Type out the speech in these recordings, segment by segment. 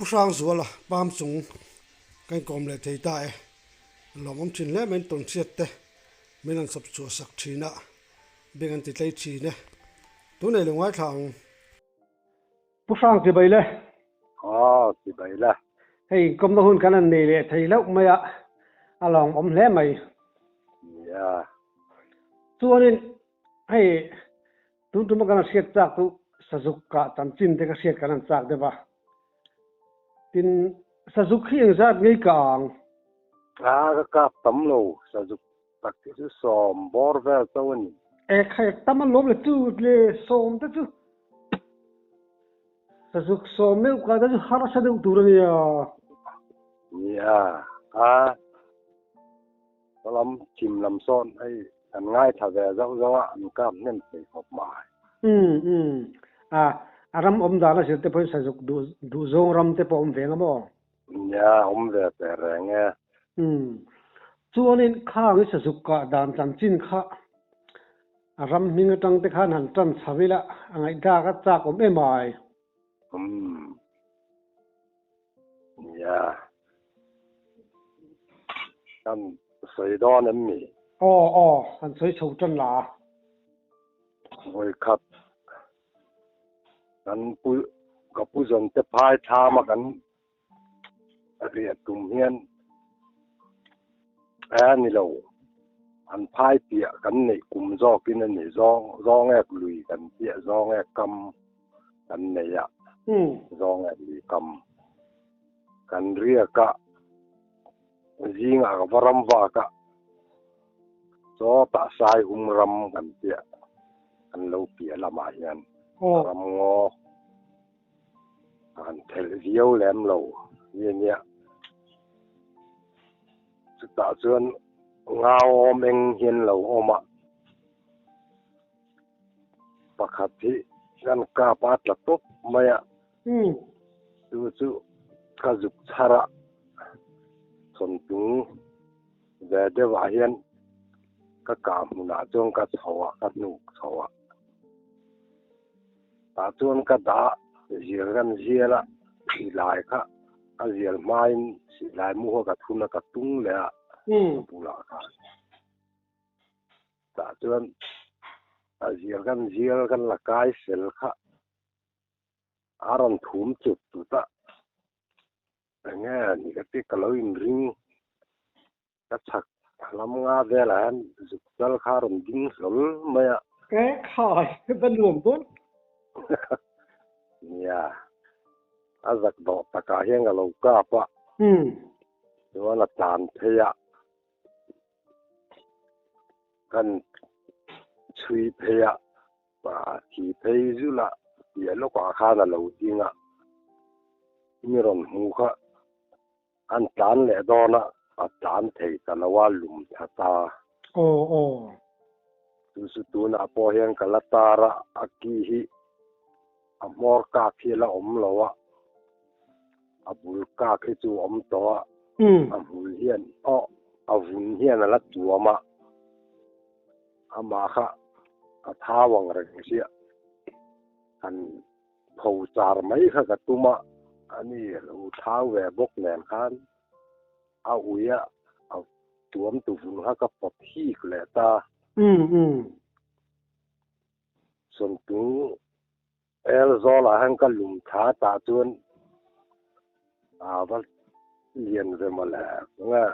Pu Hrangzuala pam chung ka inkawm leh thei ta e. Lawmawm thin hle mai tawn hriat te min han sawp chhuah sak thin a, beng an ti tlei thin e. Tunei lo ngaithla ang. Pu Hrang ti bai le. Aw ti bai le. Hei inkawmna hun kan han nei leh thei hlauh mai a, a lawmawm hle mai. Nia. Chuanin hei Tun tuma kan han hriat chak chu Sazuk kah chanchin te ka hriat kan han chak deuh a. Tin, Sazuk hi engzat ngei kah ang? A, ka kap tam lo, Sazuk tak hi chu sawm bawr vel chauh a ni. E khai, tam a lawm le chu le sawm te chu Sazuk sawm meuh kah te chu harsa deuh tur a nia. Nia, a. Salam chim lam sawn hei kan ngaithla ve zauh zauh a, an kap hnem thei khawp mai. Umm umm. A, a ram awm dan a zir te pawhin sazuk duh duh zawng ram te pawh awm ve nga maw? Nia, awm ve teh reng e. Umm. Chuanin khang i sazuk kah dan chanchin kha a ram hming atang te khan han tan chho ila a ngaihthlak a chak awm em ai? Umm. Nia. Kan sawi dawn em mi? Aw aw, kan sawi chho tan la. Vawi khat kan pu ka pu zawn te phai thlam a kan riah tum hian a ni lo an phai piah kan neih kum zawkin a ni zawng zawng ek lui kan piah zawng ek kam kan nei a zawng ek lui kam kan riak a zingah ka va ram vak a chawtah sai hum ram kan piah kan lo piah lamah hian ram ngaw. An thelh viau lem lo nge nia. Chutah chuan ngau awm eng hian lo awm a, pakhat hi kan kap a tla tawp mai a, chu chu ka zuk chhar a, sawntung ve deuhah hian ka kah hmunah chuan ka chho a, ka hnuk chho a. Tah chuan ka dah zial kan zial a, silai kha a zial hmain silai mu kha ka thun a, ka tung leh a ka bulah khan. Tah chuan a zial kan zial kan la kai fel kha a rawn thum chut chut a, enge ni ka ti ka lo inring. Ka chhak lam nga velah hian zuk chal kha a rawn ding hlawl mai a. Ke khai va nuam dawn. Nia, a zak dawh takah hian ka lo kap a. Chuan a tlan phei a, kan chhui phei a, thi phei zula piah lawkah khan a lo ding a, mi rawn hmu kha. An tlan leh dawn a, a tlan thei ta lo a, lum tha ta. Aw aw. Chu chu tunah pawh hian ka la tar a, a ki hi a hmawr kak hi a la awm lo a, a bul kak hi chu a awm tawh a, a hmul hian aw a vun hian a la tuam a, amah kha a thau ang reng chiah. Han Tho char mai kha ka tum a, ani lo thlau ve bawk nen khan a ui a, a tuam tu vun kha ka pawt hik leh ta. Sawntung el zawlah hian ka lum thla tah chuan a va lian ve mawle nge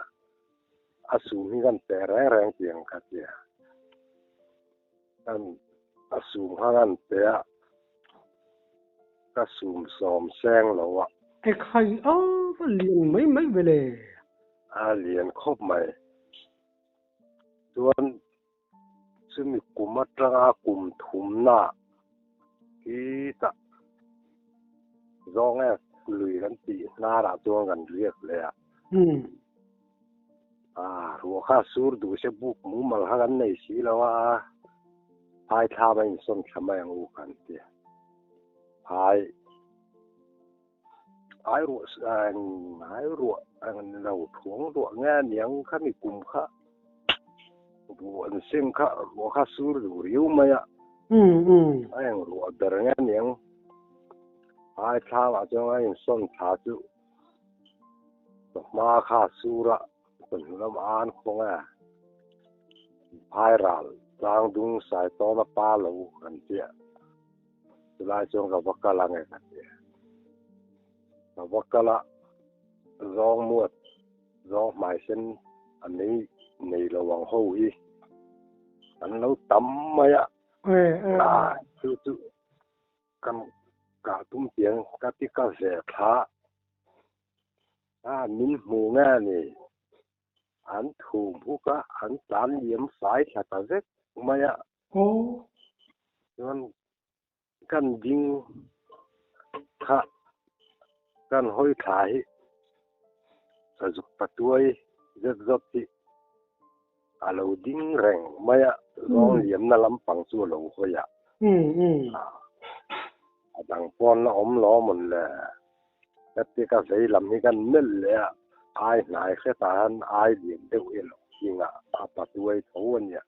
a sum hi kan pe reng reng tiang kha tia. Kan a sum kha kan pe a, ka sum sawm seng lo a. E khai a va lian mai mai ve le. A lian khawp mai. Chuan chumi kum atanga kum thumna hi tah zawng e lui kan tih hnarah chuan kan riak leh a. Ah, ruah kha sur duh se buk mumal kha kan nei si lo a, phai thlam a insawn thla mai ang u kan ti. Phai, ai ruah, ai ruah ang lo thuang ruah nge aniang kha mi kum kha buh an seng kha ruah kha sur duh riau mai a, a eng ruah ber nge aniang. Ai thlam ah chuan a insawn thla chu chawhma kha a sur a, chawhnu lam a an khawng a, phai ral tlang dung sai tawn a pa lo kan tia, chulai chuan ka va kal ange ka ti a. Ka va kal a, zawng muat zawng hmai sen a nei nei lo ang ho hi an lo tam mai a, chu chu Kan kah tum piang ka ti ka ve thla a, min hmu nge ni? An thum huk a, an tlan liam fai thla ta vek mai a. Chuan kan ding kha kan hawi thla hi ka zuk patuai zet zawt hi a lo ding reng mai a, zawng liamna lampang chu a lo hawi a. A dang pawn la awm lo mawn le. Heti ka vei lam hi kan melh leh a, ai hnai hretah hian ai lian deuh hi a lo ding a, a patuai tho a nia.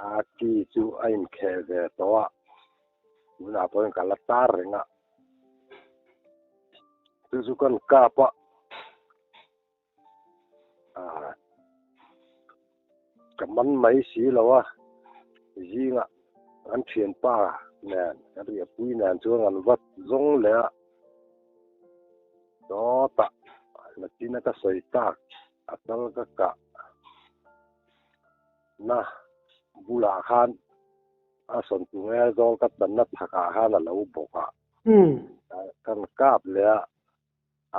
A ki chu a inkheh ve tawh a, tunah pawhin ka la tar reng a. Chu chu kan kap a. Ka man mai si lo a, zingah kan thianpa nen kan riahpui nen chuan kan va zawng leh a, sawtah nakin a ka sawi tak a chal ka kah na bulah khan a sawntu ngel zawl ka channa chhakah khan a lo bawk a, kan kap leh a.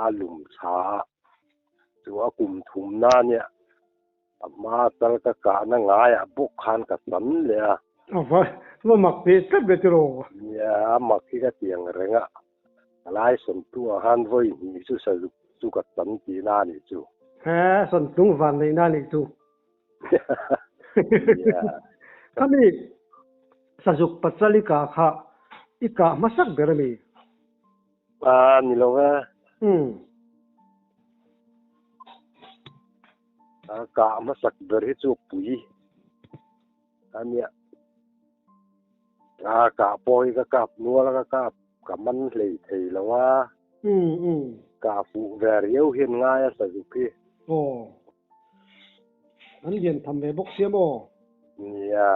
A lum tha a, chu a kum thum na nia a hma chal ka kahna ngaiah bawk khan ka sam leh a. A va va mak ve tlat ve tiraw? Nia, a mak hi ka ti ang reng a, ka lai sawntu ah khan vawi hnih chu sazuk chu ka tam tihna a nih chu. He, sawntlung van neihna a nih chu. Nia. Khami sazuk pachal i kah kha i kah hmasak ber a mi? A ni lo e. A kah hmasak ber hi chu pui a nia. A kah pawh hi ka kap nual a, ka kap ka man hlei thei lo a. Kah fuh ve riau hian ngai a sazuk hi. Aw. An lian tham ve bawk sia maw? Nia.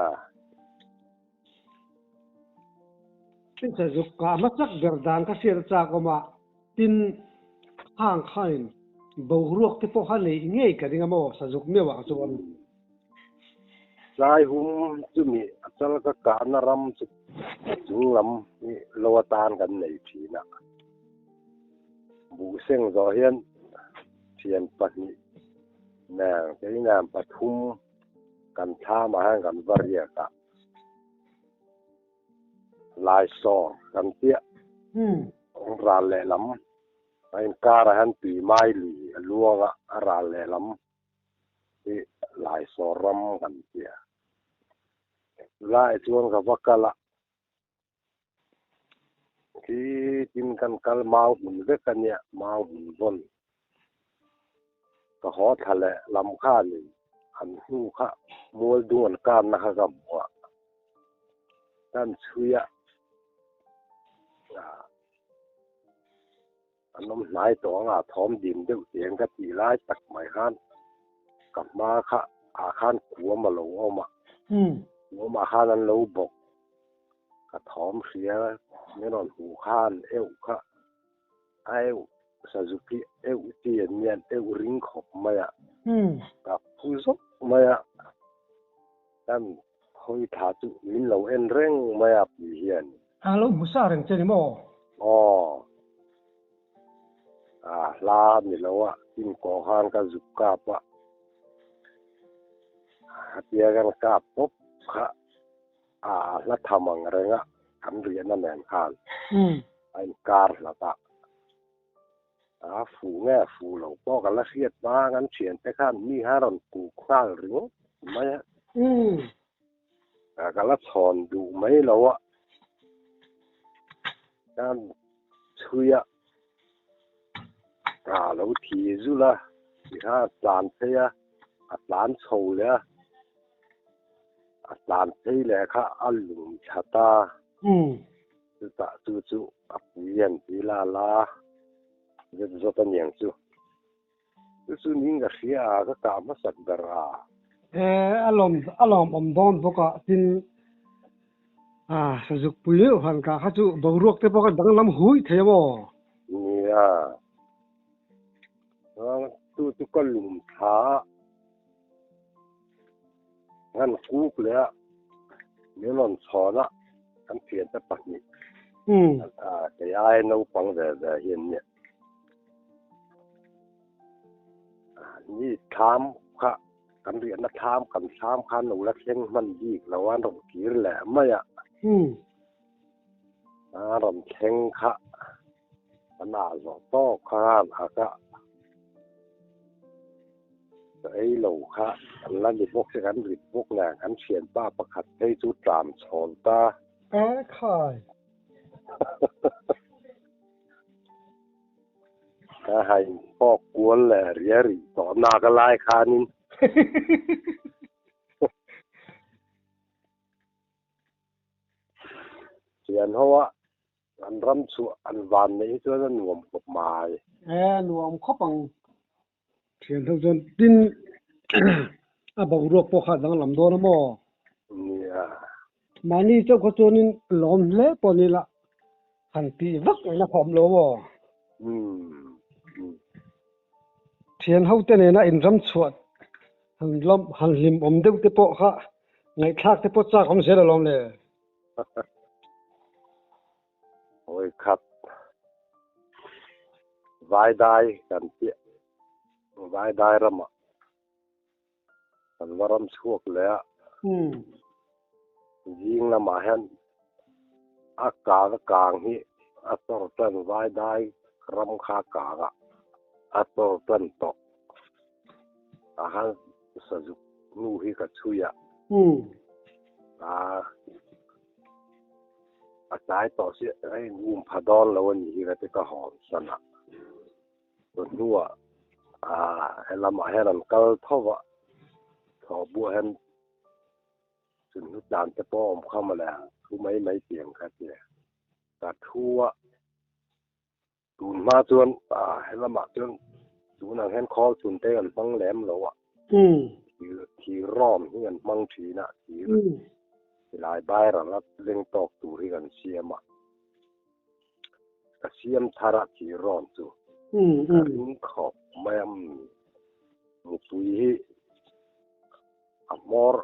Sazuk kah hmasak ber dan kha hriat a chak awm a, tin hang khain boruak te pawh kha neih ngei ka ring a maw sazuk meuh ah chuan. Tlai hum chumi a chal ka kahna ram chu chung lam hi lo atan kan nei thin a, buhseng zawh hian thian pahnih nen keinan pathum kan thlamah hian kan va riak a. Laisawr kan piah ral lehlam a inkarah hian tui mai lui a luang a, a ral lehlam hi Laisawr ram kan tia. Chulaiah chuan ka va kal a, khi tin kan kal mau hmun vek a nia, mau hmun vawn. Ka haw thla leh lam khanin an hnu kha mual dung an kanna kha ka hmu a, kan chhui a, an awm hnai tawh anga thawm dim deuh tiang ka tih lai tak mai khan ka hma kha ah khan kuam a lo awm a, kuam ah khan an lo bawk, ka thawm hria min rawn hmuh khan euh kha. A euh sazuk hi euh chi an nia, an euh ring khawp mai a, ka phu zawk mai a, kan hawi thla chu min lo en reng mai a pui hian. A lo hmu sa reng che ni maw? Aw, a hla ni lo a, tin kawh khan ka zuk kap a, hetia kan kap pawp kha A hla tham ang reng a, kan riahna nen khan a inkar hlat a. A fuh nge fuh lo pawh ka la hriat hma kan thiante khan mi kha rawn kuk nghal ringawt mai a. Ka la chhawn duh mai lo a, kan chhui a, a lo thi zul a, tikha a tlan phei a, a tlan chho leh a. A tlan phei leh kha a lum that a, Chutah chu chu a pui an ti la la zet zawt a niang chu. Chu chu ning ka hria a, ka kah hmasak ber a. E, a lawm a lawmawm dawn bawk a, tin a sazuk pui deuh han kah kha chu boruak te pawh kha danglam hui thei a maw? Nia, chu chu ka lum thla a. Ngan kuk leh a min rawn chhawn a, kan thiante pahnih kei aia naupang ve ve hi an nia. Ni thlam kha kan riahna thlam kan thlam khan lo la thleng hman bik lo a, an rawn kir leh mai a. A rawn thleng kha an ah zawh tawk khan a ka Ka ei lo kha an la ni bawk se kan rit bawk nen kan thianpa pakhat phei chu tlam chhawn ta. E khai. Ka hain phawk kual leh ria rih tawh nak a lai khanin. Thian ho a an ram chhuah an van neih hi chuan a nuam khawp mai. E nuam khawp ang. Thian ho chuan tin a boruak pawh kha a danglam dawn a maw? Nia. Mahni chauh kha chuanin lawm hle pawh ni la han tih vak ngaihna kha awm lo maw? Thian ho te nena inram chhuah han lawm han hlim awm deuh te pawh kha ngaihthlak te pawh chak awm zel alawm le. Hawi khat Vaidai kan piah Vaidai ramah kan va ram chhuak leh a, zing lamah hian a kang a kang hi a tawr tan Vaidai ram kha a kang a, a tawr tan tawh ah khan sazuk hnu hi ka chhui a, a tlai tawh si a in um pha dawn lo a nih hi ka ti ka hawn san a tun hnuah ah helamah hian an kal tho va thaw buah hian chun hnu tlan te pawh a awm kha mawle thu mai mai tiang kha ti ka thu a. Tun hma chuan helamah chuan tunah hian khawl chhun te an hmang lem lo a, thir rawm hi an hmang thin a, thir silai bairal a leng tawk tur hi kan siam a, ka siam thar a thir rawm chu ka ring khawp mai a, mipui hi a hmawr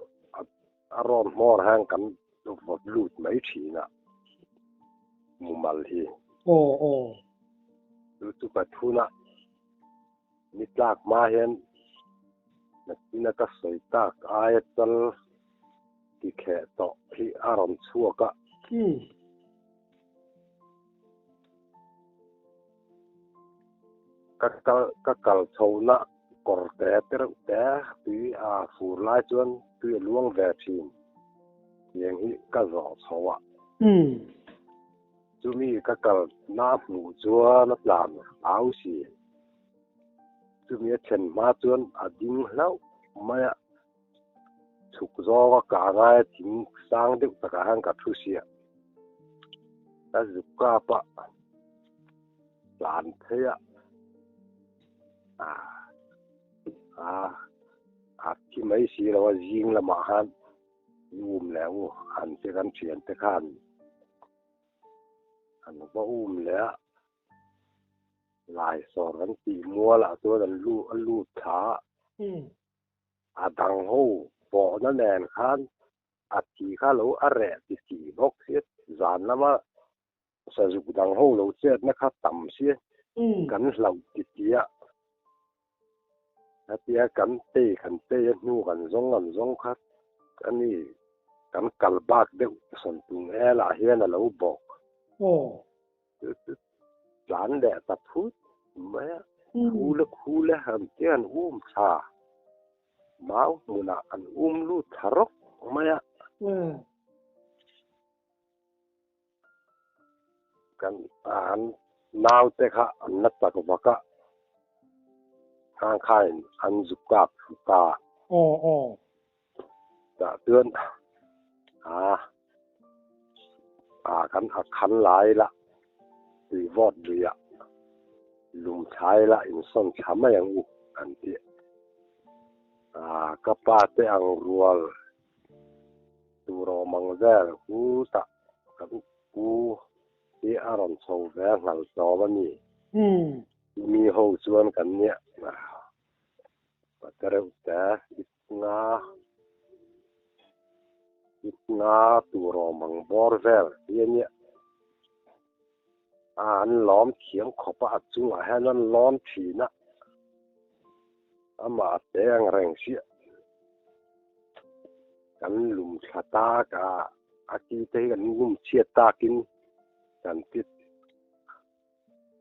a rawn hmawr hian kan vawt lut mai thin a mumal hi. Aw aw. Chu chu ka thun a, ni tlak hma hian nakin a ka sawi tak aia chal ti thleh tawh hi a rawn chhuak a. Ka kal ka kal chhohna kawr te te reuh te tui a fur lai chuan tui a luang ve thin tiang hi ka zawh chho a. Chumi ka kal na hmuh chuan a tlan hlau si. Chumi a thlen hma chuan a ding hlauh mai a, chhuk zawng a kah ngai a thing sang deuh takah hian ka thu sia. Ka zuk kap a. Tlan phei a, a a thi mai si lo a, zing lamah khan i um leh u an che kan thian te khan an va um leh a, Laisawr kan tih mualah chuan an lu a lut thla a, a dang ho pawhna nen khan a thi kha lo a reh ti ti bawk sia zan lama Sazuk dang ho lo chetna kha tam si kan hlauh ti tia hetia kan tei kan tei a hnu kan zawng an zawng kha a ni kan kal bak deuh sawntung elah hian a lo bawk tlan leh ta phut mai a khu le khu le han tia an um thla mau hmunah an um lut thla rawk mai a. Kan an naute kha an la chak vak a, khangkhain an zuk kap thlu ta. Aw aw. Tah chuan a Ah kan a khan lai la, tui vawt luiah lum thlai la insawn thla mai ang u an ti. Ah ka pa te ang rual tur awm ang vel hu tah kan pu hi a rawn chho ve nghal tlawm a ni. Mi ho chuan kan nia te reuh te nga nga tur awm ang bawr vel hi a nia. A an lawm thiam khawp a, a chungah hian an lawn thin a, amah a te ang reng chiah. Kan lum thla tak a, a ki te hi kan lum chhiat takin kan ti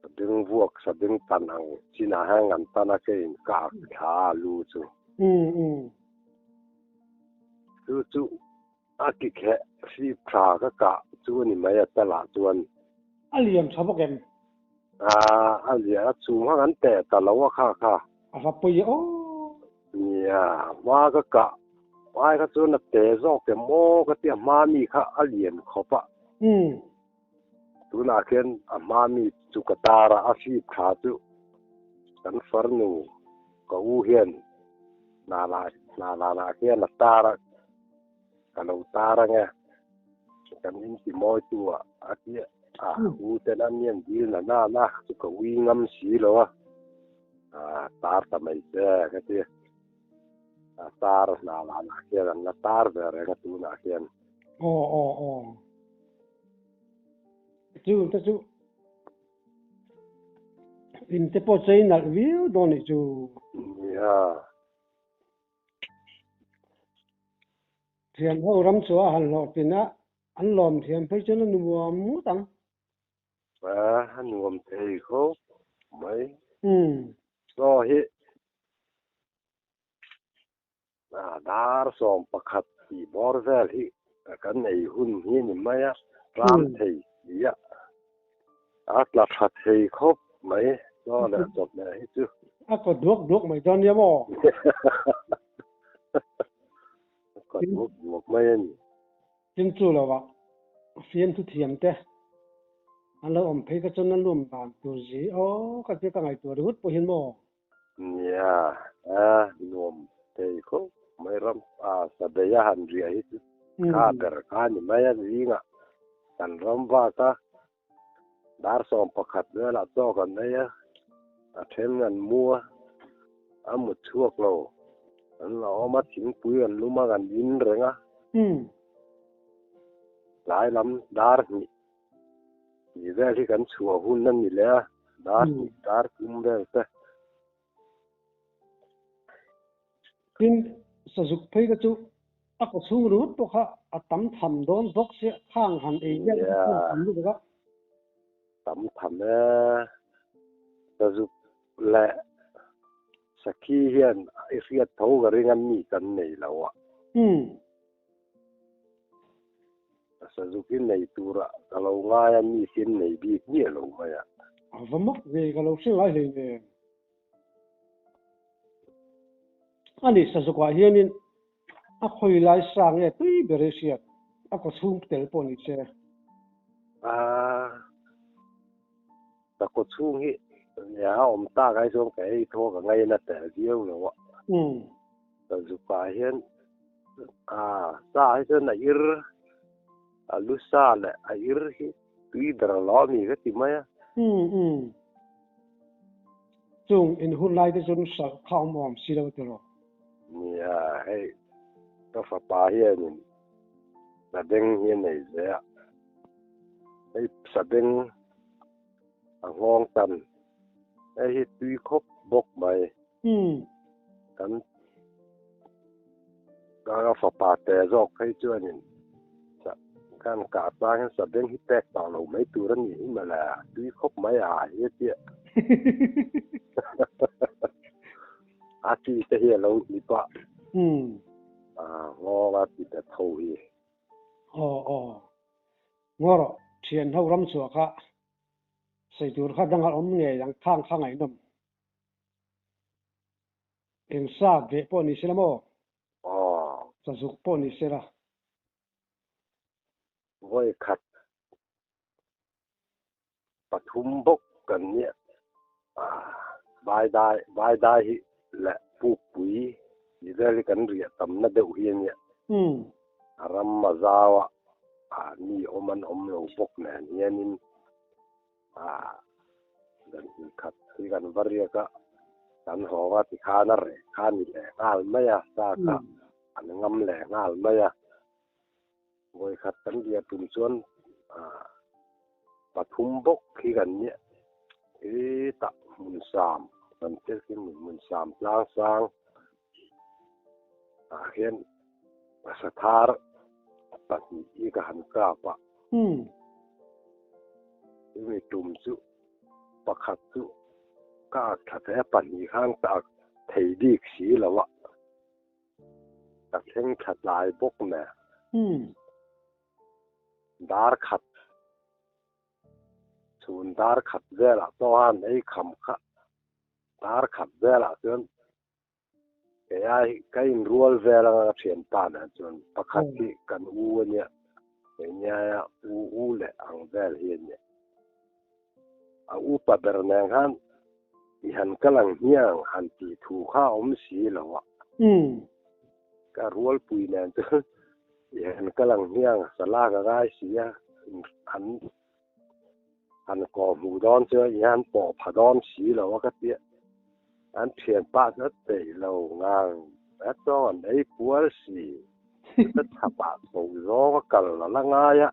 Sabeng vuak, sabeng tan ang chinah hian kan tan a keiin ka ak thla a lu chu. Chu chu a ki kheh hrip tha ka kah chu a ni mai a talah chuan. A lian tha bawk em? A lian a chung kha kan teh ta lo a kha kha. A va pawi e aw. Nia, hma ka kah ai kha chuan a te zawk em aw ka ti a, hma mi kha a lian khawp a. Tunah khian a hma mi chu ka tar a, a hrip tha chu kan farnu ka u hian hna lah hna lanah khian a tar a, ka lo tar ang e, kan inti mawitu ah a ti a, u ten an hian dil na na na chu ka ui ngam si lo a, tar ta mai che ka ti a, tar hna lanah khian an la tar ve reng a tunah khian. Aw aw aw. Chu te chu in te pawh chei nalh viau dawn nih chu. Nia. Thian ho ram chu a han hlawh tin a, an lawm thiam phei chuan a nuam ngawt ang. A nuam thei khawp mai. Chaw hi Dar 11 tih bawr vel hi kan ei hun hi a ni mai a, tlam thei si a, a tla tha thei khawp mai chaw leh chawhmeh hi chu. A kaw duak duak mai dawn nia maw? A kaw duak duak mai a ni. Tin chu lo ah fiamthu thiam te an lo awm phei ka chuan a lum dan tur zi aw ka tia ka ngaihtuah ringawt pawh hian maw? Nia, a nuam thei khawp mai ram a sabei a han riah hi chu kha ber kha ni mai a zingah kan ram vak a, dar 11 velah chaw kan ei a, a then an mu a, a mut chhuak lo, an la awm a, thingpui an lum a, kan in reng a, tlai lam dar hnih Tih vel hi kan chhuah hun a ni leh a, dar hnih dar tum vel te. Tin, sazuk phei kha chu a kaw chhung ringawt pawh kha a tam tham dawn bawk sia, khang han ei vel kha chu a tam lutuk a. Tam tham e, sazuk leh sakhi hian i hriat tho ka ring a mi kan nei lo a. Sazuki nei tura ka lo ngai a, mi sin nei bik miah lo mai a. A va mak ve, ka lo hre ngai hlei nen. A ni, Sazukah hianin a khawi lai sa nge tui ber i hriat, a kaw chhung tel pawh ni se. A, ka kaw chhung hi nia a awm tak ai chuan ka ei thaw ka ngaina tel viau lo a. Sazukah hian A sa hi chuan a ir, a lu sa leh a ir hi tui ber a lo a mi ka ti mai a. Umm umm. Chung in hun lai te chuan hralh kha awm awm si lo tiraw? Nia, hei ka fapa hianin sabeng hi a nei ve a, hei sabeng a nghawng tan, hei hi tui khawp bawk mai. Umm. Kan ka fapa te zawk phei chuanin kan kah chang hian sabeng hi pek tawh lo mai tur a nih hi mawle, a tui khawp mai a hi a tia. A chi te hi a lo hnip a. Umm. A nghawng a ti bet ho hi. Aw aw. Ngaw rawh, thian ho ram chhuah kha sawi tur kha dang a awm ngei ang khang kha ngaihnawm. Eng sa veh pawh ni sela maw? Aw. Sazuk pawh ni sela. Vawi khat Pathum bawk kan nia. Vaidai Vaidai hi leh Pukpui tih vel hi kan riah tamna deuh hi a nia. A ram a zau a, mi awm an awm lo bawk nen hianin kan inkhat hi kan va riak a, kan haw a tikhan a reh kha a ni leh nghal mai a, sa kha an ngam leh nghal mai a. Vawikhat kan riah tum chuan pathum bawk hi kan nia hetah hmun sam kan tel khi hmun sam tlang sang ah hian sathar pahnih hi ka han kap a chumi tum chu pakhat chu ka ak tha thei a pahnih khan ka ak thei bik si lo a. Ka thleng thla tlai bawk nen. Dar khat, chhun dar khat velah pawh a ei kham kha. Dar khat velah chuan kei ai ka inrual vel anga ka thianpa nen chuan pakhat hi kan u a nia, kei niaia u u leh ang vel hi a nia. A upa ber nen khan i han kal ang hmiang han tih thu kha a awm si lo a. Ka rualpui nen chuan i han kal ang hmiang salak a ngai si a, an han kawh hmuh dawn chuan i han pawh pha dawn si lo a ka ti a. An thianpa chu a peih lo ngang a chuang an ei pual si ka chhapah chho zawng a kal la la ngai a.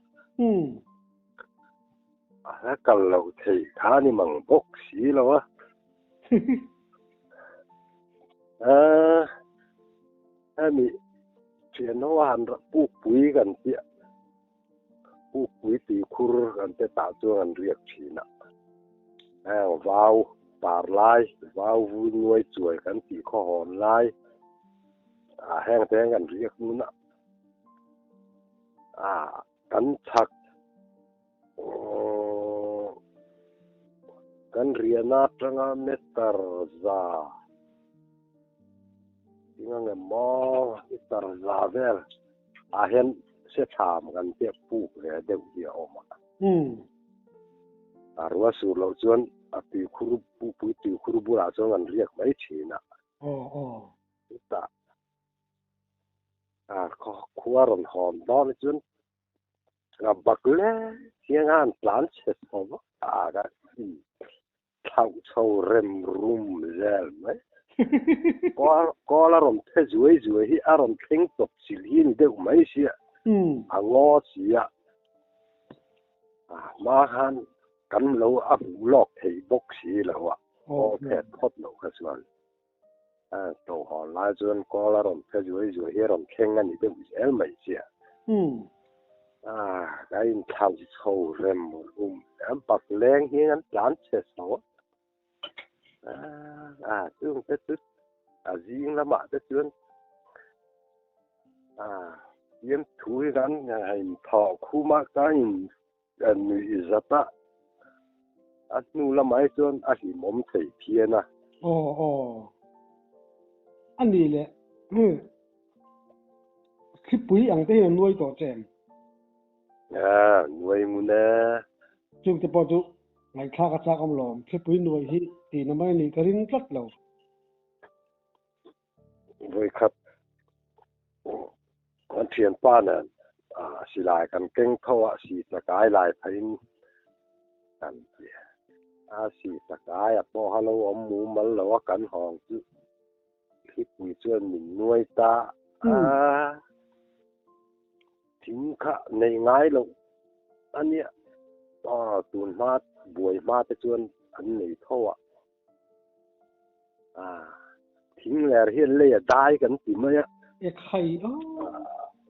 A la kal lo theih kha a ni mang bawk si lo a. Hemi thianho a han pukpui kan tih a, pukpui tuikhur kan te tah chuan an riak thin a. Heng vau par lai, vau vui nuai chuai kan tih khaw hawn lai, heng te hian kan riak ngun a. Kan chhak kan riahna atanga meter za eng ang emaw meter za vel ah hian sethlam kan tih puk ve deuh hi a awm a. A rual sur loh chuan a tuikhur pukpui tuikhur bulah chuan kan riak mai thin a. Chutah A khua rawn hawn dawn hi chuan a bak le chiang a an tlan chhe chho vak tak a thlauh chho rem rum zel mai. Kawl a rawn phe zuai zuai hi a rawn thleng tawp chilh hi ni deuh mai sia a ngaw si a, a hma khan kan lo a hmuh lawk theih bawk si lo a, aw phet phawt loh kha chuan. To hawn lai chuan kawl a rawn phe zuai zuai hi a rawn thleng a ni deuh zel mai sia. Ka inthlauh chho rem rum an pak leng hian an tlan chhe chho a. Chung te chu a zing lamah te chuan fiam thu hi kan inthawh khum a, ka in nuih zat a, a hnu lamah hi chuan a hlimawm thei phian a. Aw aw. A ni leh hei thlipui ang te hian a nuai tawh che em? A nuai ngun e. Chungte pawh chu ngaihthlak a chak awm lawm, thlipui nuai hi tihna mai a nih ka ring tlat lo. Vawikhat kan thianpa nen silai kan keng tho a, si chakai lai pheiin kan ti a, si chakai a pawh a lo awm mumal lo a, kan hawng chu thlipui chuan min nuai ta a, thing kha nei ngai loh a nia, tun hma buai hma te chuan an nei tho a. Thing ler hian lei a dai kan ti mai a. E khai a.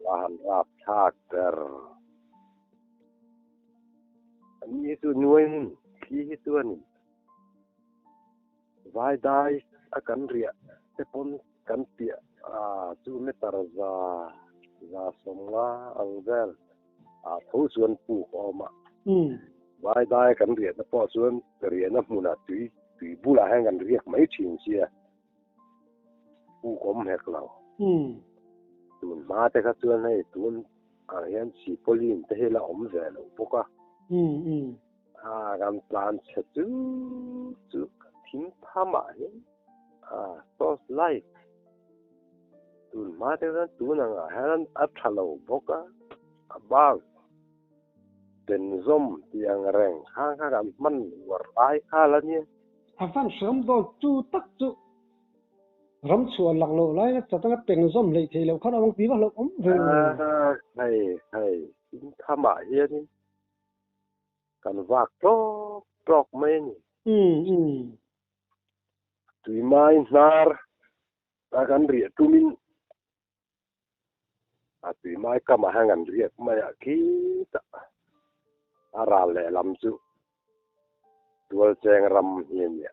La han rap thlak ber. An ni chu nuai hmun thli hi chuanin vai dai a kan riah te pawn kan piah a chu meter za za sawmnga ang vel. Ah tho chuan puk a awm a. Vai dai kan riahna pawh chuan riahna hmunah tui tui bulah hian kan riak mai thin sia puk awm hek lo. Tun hma te kha chuan hei tun ang hian Sipolin te hi la awm ve lo bawk a. A kan tlan chhe chu chu thim tham ah hian a torch light tun hma te chuan tun ang ah hian a tha lo bawk a, a bulb benzawm tih ang reng kha kha kan hman uar lai nghal a nia. A van hram dawn chu tak chu ram chhuah lak loh lai na chat anga peng zawm hleih theih loh khan a awm tih va hlauh awm ve. Hei hei thim tham ah hianin Kan vak tlawk tlawk mai a ni. Tuimai hnar a kan riah tumin a tuimai kamah hian kan riak mai a khitah a ral lehlam chu tualcheng ram hi a nia.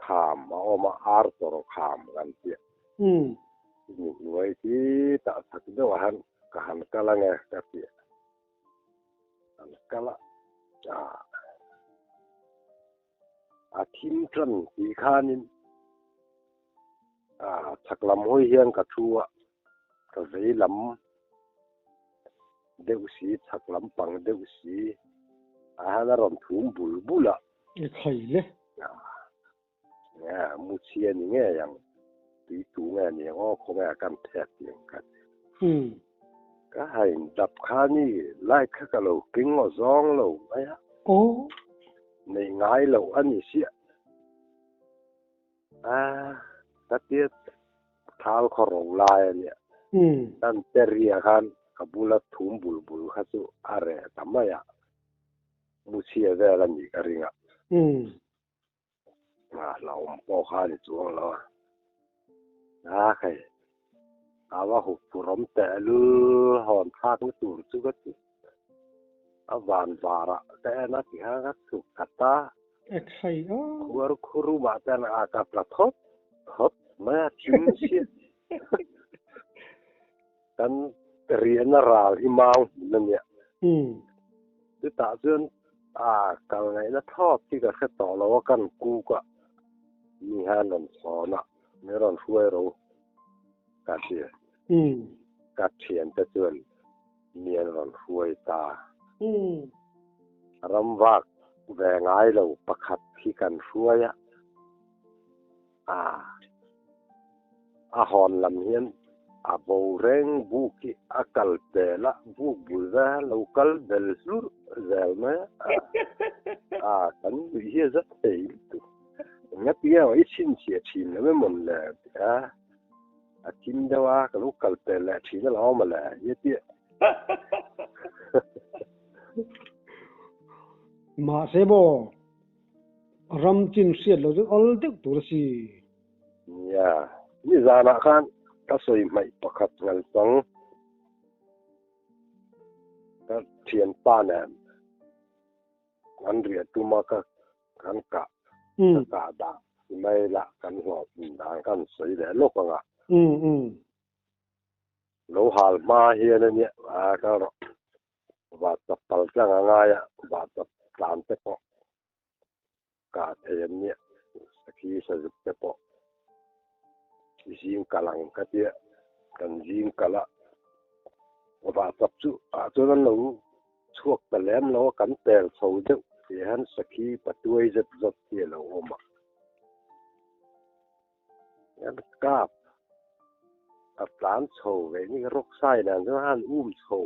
Kham a awm a, ar tawr kham kan tia. Chumi hnuai khitah chak deuhah hian ka han kal ange ka ti a. An kal a, a thim tan tih khanin chhak lam hawi hian ka thu a, ka vei lam deuh si, chhak lam pang deuh si ah hian a rawn thum bul bul a. I khai le. Nge mu chhia ni ngei ang, tui tu nge ni ang aw khawnge a kan thek tih ang kha ti. Ka hain dap kha ni light kha ka lo keng aw zawng lo mai a. Aw. Neih ngai loh a ni siah. A ka tia thal khaw ro lai a nia. Kan te ria khan ka bula thum bul bul kha chu a reh ta mai a. Mu chhia vel a nih ka ring a. Hlauhawm pawh kha a ni chuang lo a, a hei a va hup rawm teh lul hawn thlak na tur chu ka ti a van varah ka en a tikhan ka chhuk khat a, khuar khurumah chuan a ka tla thawt thawt mai a thim chiah kan riahna ral hi mau hmun a nia. Chutah chuan a kal ngaihna thlawt hi ka hre tawh lo a, kan kuk a, mi hian rawn chhawn a, min rawn hruai ro ka ti. Ka thiante chuan mi an rawn hruai ta. Ramvak ve ngai lo pakhat hi kan hruai a, A a hawn lam hian a bo reng buk hi a kal pel a, buk bul vel a lo kal bel hlurh zel mai a, a kan nuih hi a za thei lutuk. Engati nge i chhinchhiah thin lo emawn le ti a, a thim deuh a, ka lo kal pel leh thin alawm mawle hi a ti a. Mahse maw Ram chin hriat lo chu awl deuh tur a si. Nia, nizanah khan ka sawi hmaih pakhat ngal chang ka thianpa nen kan riah tum a ka kan kah ka kah dah ti mai lah kan hlawh dan kan sawi leh lawk ang a. Lo hal hma hian a nia a kal rawh. Vahchap pal tlang a ngai a, vahchap tlan te pawh kah thei an nia, sakhi sazuk te pawh zing kal ang ka tia, kan zing kal a, vahchap chu ah chuan an lo chhuak ta lem lo a, kan pel chho deuh tih hian sakhi patuai zet zawt hi a lo awm a. An kap a tlan chho ve ni rock sai dan chuan han um chho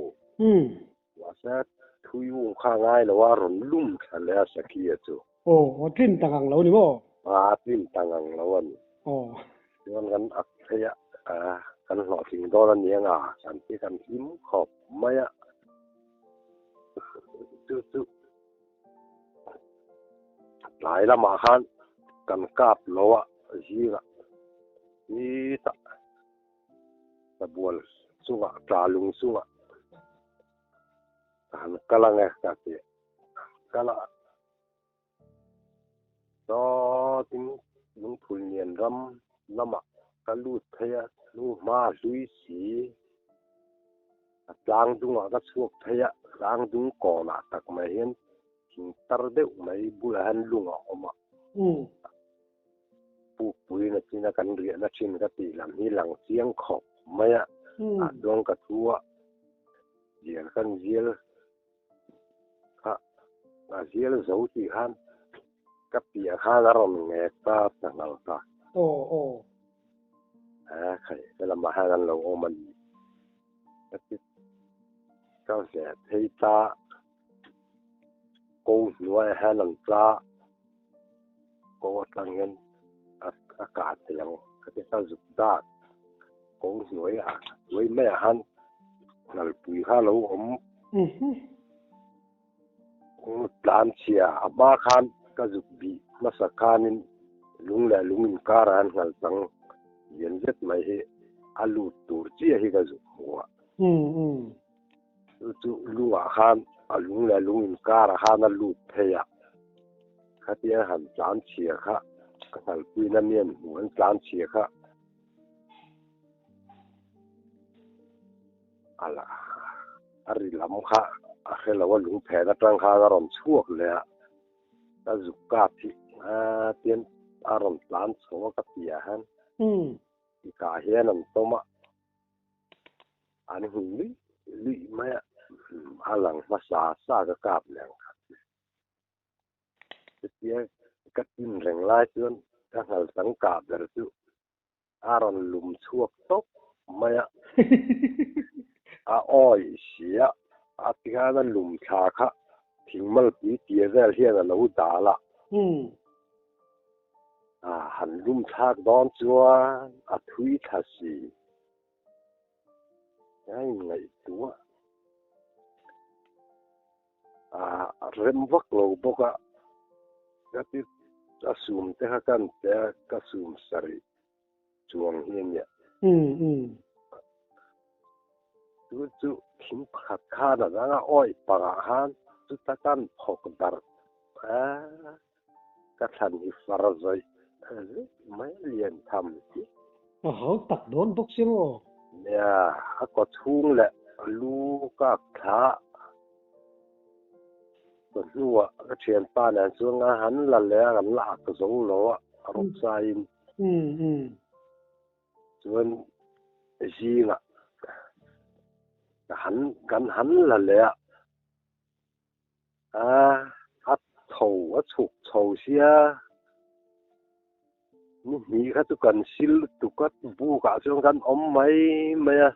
mahse thui um kha ngai lo a rawn lum thla leh a Sakhia chu. Aw a tlin ta ngang lo ni maw? A tlin ta ngang lo a ni. Aw. Chuan kan ak phei a, kan hlawhtling dawn a ni anga kan ti kan hlim khawp mai a. Chu chu. Tlai lamah khan kan kap lo a zingah khitah sabual chungah tla lung chungah ka han kal ang e ka ti a, kal a sawtin lungphulnian ram lamah ka lut phei a, hnuhma hlui si. A tlang dungah ka chhuak phei a, tlang dung kawnah tak mai hian thing tar deuh mai bulah hian lung a awm a. Pukpui na china kan riahna thin ka tih lam hi lang chiang khawp mai a, ah chuan ka thu a, zial kan zial kha A zial zo tih khan ka piah khan a rawn ngek ta ta nghal ta. Aw aw. A khai he lamah hian an lo awm a ni. Ka ti ka ve phei ta ko hnuaiah hian an tla ko atang hian a kah thei ang ka ti ta zuk dak ko hnuaiah hnuai maiah khan nalpui kha a lo awm. Tlan chhia a hma khan ka zuk bih hmasa khanin lung leh lung inkarah an nghal chang lian zet mai hi a lut tur chiah hi ka zuk hmu a. Chu chu lungah khan a lung leh lung inkarah khan a lut phei a, khatia han tlan chhia kha ka nghalpuina mi an hmuh an tlan chhia kha A la a ri lam kha a hre lo a, lungphen atang khan a rawn chhuak leh a, ka zuk kap hi a tian a rawn tlan chho a ka piah hian tikah hian an tawm a, an hmu luih luih mai a, a lang hmasa sa ka kap leh ang kha. Chutia ka tin reng lai chuan ka nghal tangkah ber chu A rawn lum chhuak tawp mai a, a awih si a, a tikhan a lum thla kha thing malpui tia vel hian a lo dal a. A han lum thlak dawn chuan a thui thla si. A inngaihtuah a rem vak lo bawk a, ka ti a sum te kha kan pe a, ka sum sarih chuang hi a nia. Chu chu thing pakhat khan a dang a awih pangah khan chuta kan phawk darh a, ka thlan hi far zawih zet mai a lian tham hi. A hau tak dawn bawk si maw? Nia, a kaw chhung leh a lu kak thla ka hnuah ka thianpa nen chuan nga han la leh a, kan la ak zo lo a, a rawk saiin. Chuan zingah ka han kan han la leh a. A, a chho, a chhuk chho sia. Ni hnih kha chu kan sil lutuk a, bukah chuan kan awm mai mai a,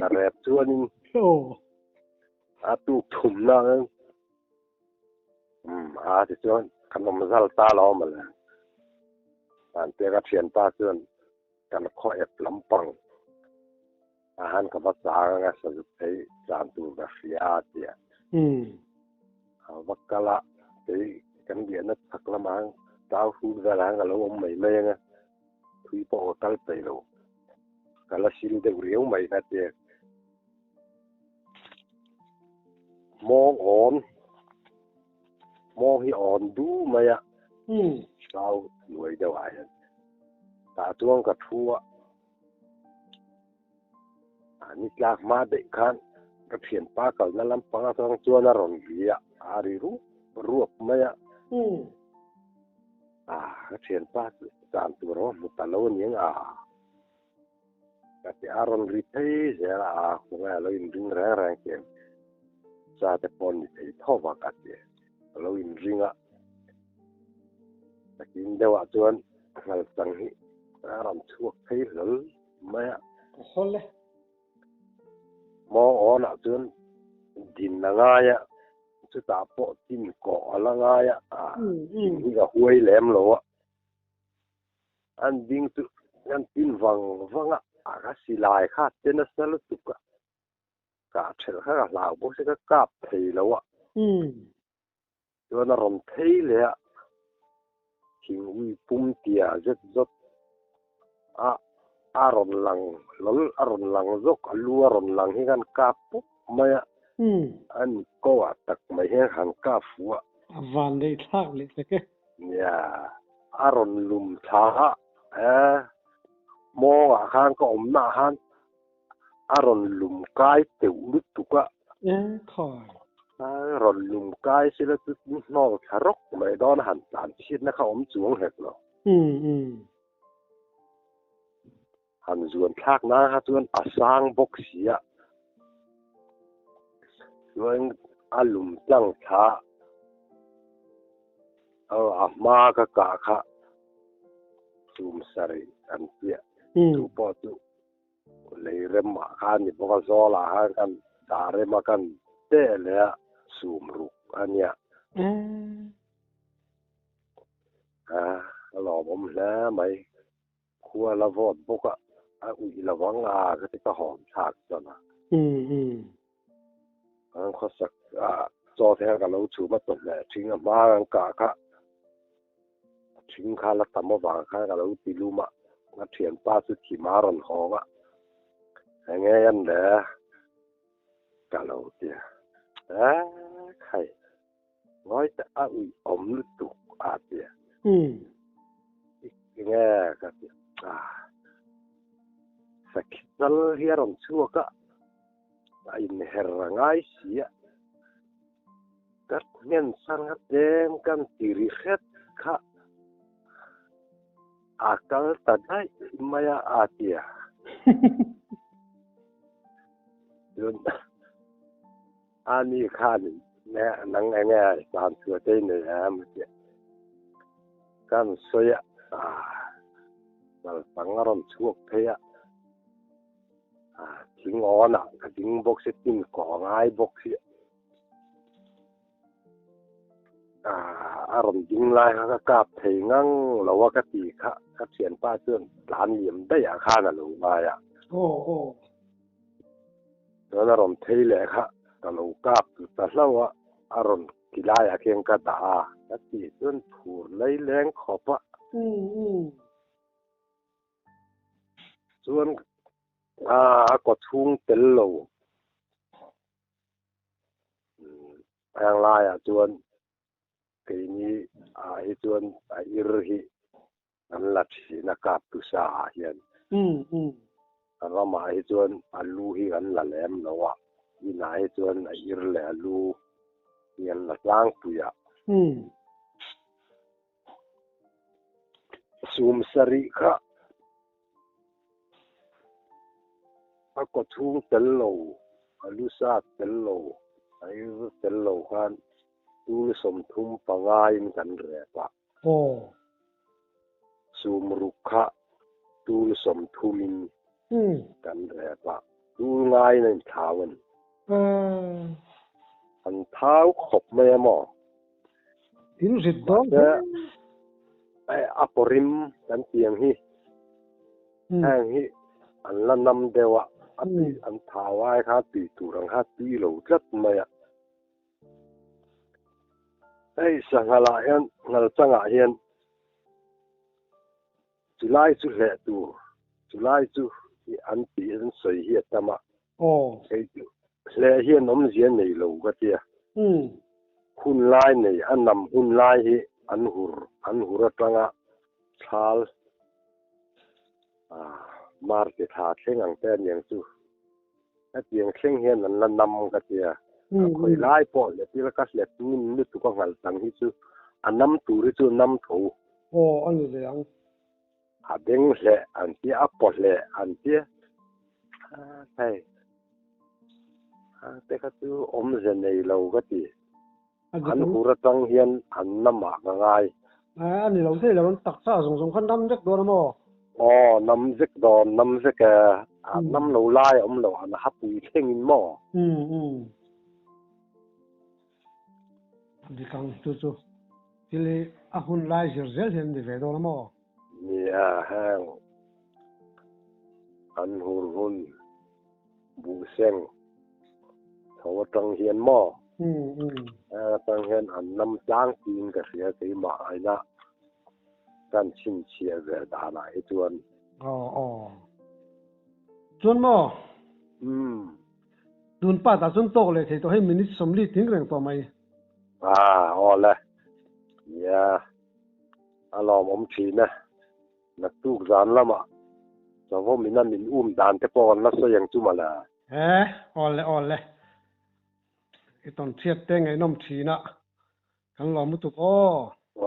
ka rep chuanin a tuk thumna um a tichuan kan awm zal ta lo awm ale. Vanpeka thianpa chuan kan khaw ep lampang a han ka va chang anga sazuk phei tlan tur ka hria a ti a. A va kal a, kei kan biahna chhak lamah hian tlau hrut velah hian ka lo awm mai mai anga, thui pawh ka kal peih lo, ka la sil deuh riau mai kha ti a. Mawng awn, mawng hi awn du mai a, tlau hnuai deuh ah hian tah chuan ka thu a. Ni tlak hma daih khan ka thianpa kalna lampang atang chuan a rawn ri a, a ri rup ruap mai a. A ka thianpa chu dan tur a hmu ta lo a niang a, ka ti a rawn ri phei zel a, a khawngaih a lo inring reng reng tih ang cha te pawh ni thei tho va ka ti a lo inring a. Takin deuhah chuan ngalchang hi a rawn chhuak phei hlawl mai a. Ka hawl e. Maw awnah chuan din a ngai a, chutah pawh tin kawh a la ngai a, din hi ka huai lem lo a. An ding chu an tin vang vang a, a ka silai kha a che nasa lutuk a, kah thelh kha ka hlau bawk sia ka kap thei lo a. Chuan a rawn phei leh a, thing ui pum tia zet zawt a a rawn lang hlawl, a rawn lang zawk, a lu a rawn lang hi khan kap pawp mai a, a ni ko ah tak mai hian han kap fuh a. A van neih thlak leh tak e. Nia, a rawn lum thla a, e mawngah khan ka awmna ah khan A rawn lum kai teuh lutuk a. E khawi. A rawn lum kai sila chu hnawng thla rawk mai dawn a han tlan chhiatna kha awm chuang hek lo. Han zuan thlak nan kha chuan a sang bawk si a. Chuan a lum tlang thla. Aw a hma ka kah kha tum sarih an piah chu pawh chu lei rem ah khan ni bawk a zawl ah khan kan dah rem a kan teh leh a sum ruk a nia. A lawmawm hle mai. Khua la vawt bawk a, a uih lo ang a ka ti ka hawn thlak chuan a. An khawsak a chaw te kha ka lo chhum a chawhmeh thing a hma an kah kha thing kha la tam avang khan ka lo ti lum a, a thianpa chu thim a rawn hawng a, enge an le ka lo ti a, eh khai Ngawi teh a uih awm lutuk a ti a. Enge ka ti a. Sakhi chal hi a rawn chhuak a, a inher a ngai si a. Ka hnen sang a tlem kan ti ri hret kha a kal ta daih mai a a ti a. Chuan A ni khan nang enge tan chhuah te nei em a tia. Kan sawi a, kaltang a rawn chhuak phei a, thing awn ah ka ding bawk si, tin kaw a ngai bawk si. A rawn ding lai kha ka kap thei ngang lo a ka ti kha, ka thianpa chuan tlan liam daih ah khan a lo ngai a. Chuan a rawn phei leh kha ka lo kap ta hlauh a, a rawn ti laiah khian ka dah a, ka tih chuan phur lei leng khawp a. Chuan a kaw chhung tel lo heng laiah chuan keini ah hi chuan a ir hi an la thin a kap tu sa ah hian. Ramah hi chuan a lu hi an la lem lo a, inah hi chuan a ir leh a lu hi an la tlangpui a. Sum sarih kha a kaw chhung tel lo, a lu sat tel lo, a ir tel lo khan tul 35 in kan rep a. Aw. Sum ruk kha tul 30 in kan rep a, tul ngaiin a inthlau a ni. An thau khawp mai a maw? In rit dawn hle. Mahse, a pawrim kan tiang hi, heng hi an la nam deuh a, a tui an thau ai kha tui tur ang kha tui lo tlat mai a. Hei sanghalah hian ngalchangah hian chulai chu hleh tur chulai chu an tih an sawi hi a tam a. Hei chu hleh hian awmzia nei lo ka tia. Hun lai nei a nam hun lai hi an hur an hur atanga thal mar ti tha thleng ang te aniang chu. Hetiang thleng hian an la nam ka tia. A khawi lai pawh hlep ila ka hlep ngun lutuk a nghal tang hi chu a nam tur hi chu nam tho. Aw a ni ve ang. A beng hleh an tia, a paw hleh an tia. Hei te kha chu awmze nei lo ka ti. An hur atang hian an nam ah ka ngai. A ni lo thei lo, an taksa zawng zawng kha nam vek dawn a maw? Aw, nam vek dawn, nam vek e. A nam lo lai a awm lo, an hapui thleng in maw? Um um. Dik ang chu chu. Thil hi a hun lai zir zel hian a ni ve dawn a maw? Nia, heng an hur hun. Buhseng tho atang hian maw? Atang hian an nam tlang tiin ka hria keimah aina kan chhinchhiah ve danah hi chuan. Aw aw. Chuan maw? Umm. Tun part ah chuan tawk leh thei tawh hei minute 40 ting reng tawh mai. Ah aw le. Nia. A lawmawm thin e. Naktuk zan lamah Savawm ina min um dan te pawh kan la sawi ang chu mawle. He, awle awle. I tawn chhiat te ngaihnawm thin a, kan lawm lutuk aw. Aw.